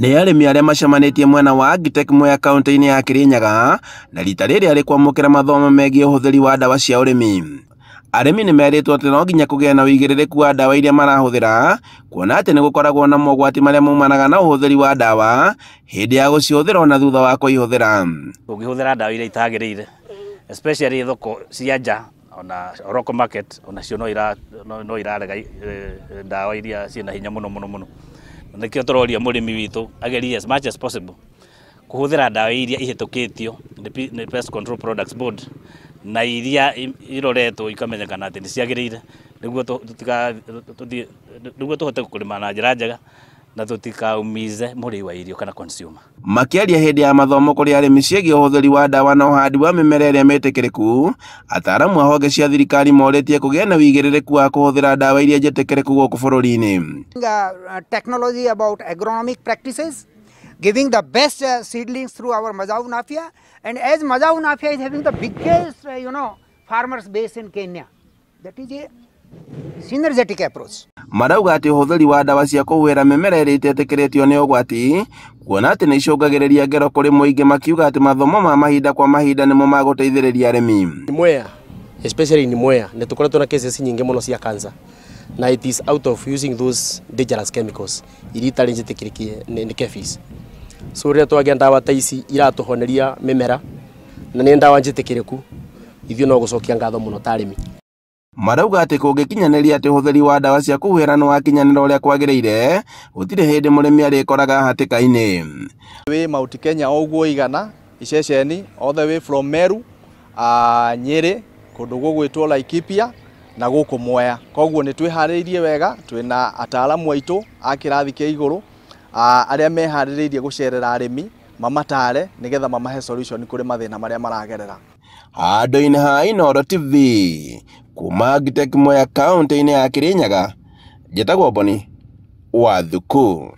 Nĩ arĩmi arĩa macemanĩtie mwena wa Agritech Mwea kaunti-inĩ ya Kirinyaga na rita rĩrĩ arĩ kwamũkĩra mathomo megiĩ ũhũthĩri wa ndawa cia ũrĩmi. Arĩmi nĩ merĩtwo atĩ no nginya kũgĩe na ũigĩrĩrĩku wa ndawa iria marahũthĩra kuona atĩ nĩ gũkoragwo na mogwati marĩa maumanaga na ũhũthĩri wa ndawa hĩndĩ ya gũcihũthĩra ona thutha wa kũihũthĩra. Ũngĩhũthĩra ndawa iria itagĩrĩire, especially thoko cia nja ona local market onacio no irarega ndawa iria ciĩna hinya mũno mũno mũno. Na nĩkĩo tũroria mũrĩmi witũ agerie as much as possible kũhũthĩra ndawa iria ihĩtũkĩtio nĩ Pest Control Products Board na iria iroretwo ikamenyekana atĩ nĩ ciagĩrĩire nĩguo tũhote kũrĩma na njĩra njega na tũtikaumize mũrĩi wa irio kana consumer. Makĩaria hĩndĩ ya mathomo kũrĩ arĩmi ciĩgiĩ ũhũthĩri wa ndawa na ũhandi wa mĩmera ĩrĩa mĩtĩkĩrĩku, ataaramu a honge cia thirikari morĩtie kũgĩa na ũigĩrĩrĩku wa kũhũthĩra ndawa iria njĩtĩkĩrĩku gũkũ bũrũri-inĩ. Technology about agronomic practices, giving the best seedlings through our Mazao Mapya, and as Mazao Mapya is having the biggest farmers base in Kenya, that is a synergetic approach. Marauga atĩ ũhũthĩri wa ndawa cia kũhuhĩra mĩmera ĩrĩa ĩtetĩkĩrĩtio nĩ ũgwati, kuona atĩ nĩ icũngagĩrĩria ngero kũrĩ mũingĩ, makiuga atĩ mathomo ma mahinda kwa mahinda nĩmo magũteithĩrĩria arĩmi. Mwea, especially in Mwea, nĩ tũkoretwo na cases nyingĩ mũno cia cancer na it is out of using those dangerous chemicals iria itarĩ njĩtĩkĩrĩkie nĩ KEPHIS. So rĩrĩa twagĩa ndawa ta ici iratũhoneria mĩmera na nĩ ndawa njĩtĩkĩrĩku, ithuĩ no gũcokia ngatho mũno ta arĩmi. Marauga atĩ kũngĩkinyanĩria atĩ ũhũthĩri wa ndawa cia kũhuhĩra nĩ wakinyanĩra ũrĩa kwagĩrĩire, gũtirĩ hĩndĩ mũrĩmi arĩkoraga hatĩka-inĩ. Wĩ Mount Kenya o ũguo igana iceceni all the way from Meru, Nyĩrĩ, kũndũ gũgwĩtwo Laikipia na gũkũ Mwea. Koguo nĩ twĩharĩirie wega, twĩna ataaramu aitũ a kĩrathi kĩa igũrũ arĩa meharĩrĩirie gũcerera arĩmi mamatare nĩgetha mamahe solution kũrĩ mathĩna marĩa maragerera. Handũ-inĩ ha Inooro TV kuma Agritech Mwea kaunti-inĩ ya Kirinyaga, njĩtagwo Boni wa Thuku.